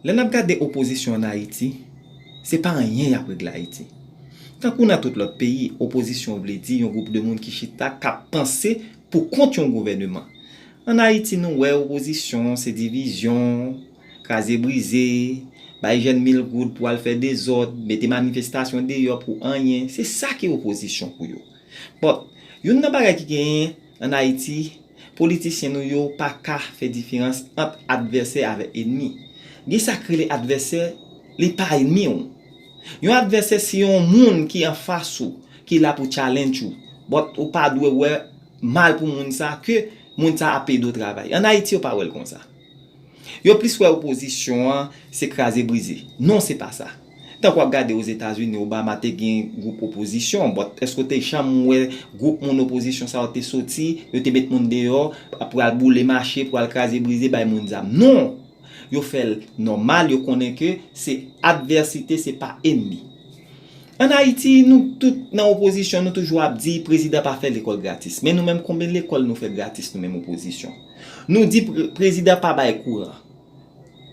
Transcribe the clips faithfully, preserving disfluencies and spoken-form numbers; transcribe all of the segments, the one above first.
Lè n ap gade opozisyon ann Ayiti, se pa anyen y ap regle Ayiti. Tankou nan tout lòt peyi, opozisyon vle di yon gwoup de moun ki chita k ap panse pou kont yon gouvèneman. Ann Ayiti, nou wè opozisyon se divizyon, kraze brize, bay jèn mil goud pou al fè dezòd, mete manifestasyon deyò pou anyen. Se sa ki opozisyon pou yo. Bon, youn nan bagay ki genyen ann Ayiti, politisyen nou yo pa ka fè diferans ant advèsè avèk enmi. Gen sa k rele advèsè, li pa enmi w. Yon advèsè se yon moun ki anfas ou, ki la pou challenge ou. But ou pa dwe wè mal pou moun sa, ke moun sa ap ede w travay. Ann Ayiti, yo pa wè l konsa. Yo plis wè opozisyon an se kraze brize. Non, se pa sa. Tankou w ap gade Ozetazini, Obama te gen gwoup opozisyon, but èske w te janm wè gwoup moun opozisyon sa yo te soti, yo te met moun deyò, pral boule mache, pral kraze brize, bay moun zam? Non! Yo fè l nòmal, yo konnen ke se advèsite, se pa enmi. Ann Ayiti, nou tout nan opozisyon, nou toujou ap di prezidan pa fè lekòl gratis. Men nou menm, konbyen lekòl nou fè gratis, nou menm opozisyon? Nou di pre- prezidan pa bay kouran.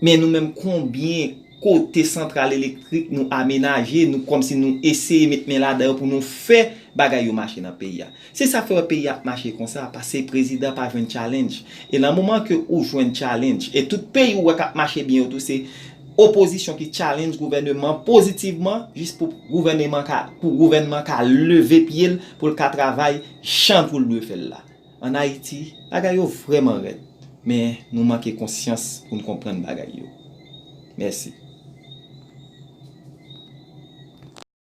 Men nou menm, konbyen kote santral elektrik nou amenaje, nou kòmsi nou eseye met men ladan yo pou nou fè bagay yo mache nan peyi a? Se sa k fè w wè peyi a ap mache konsa, paske prezidan pa jwenn challenge. E nan moman ke ou jwenn challenge, e tout peyi ou wè k ap mache byen yo tou, se opozisyon ki challenge gouvèneman pozitivman, jis pou gouvèneman ka, pou gouvènman ka leve pye l, pou l ka travay jan pou l dwe fè l la. Ann Ayiti, bagay yo vrèman rèd, men nou manke konsyans pou n konprann bagay yo. Mèsi.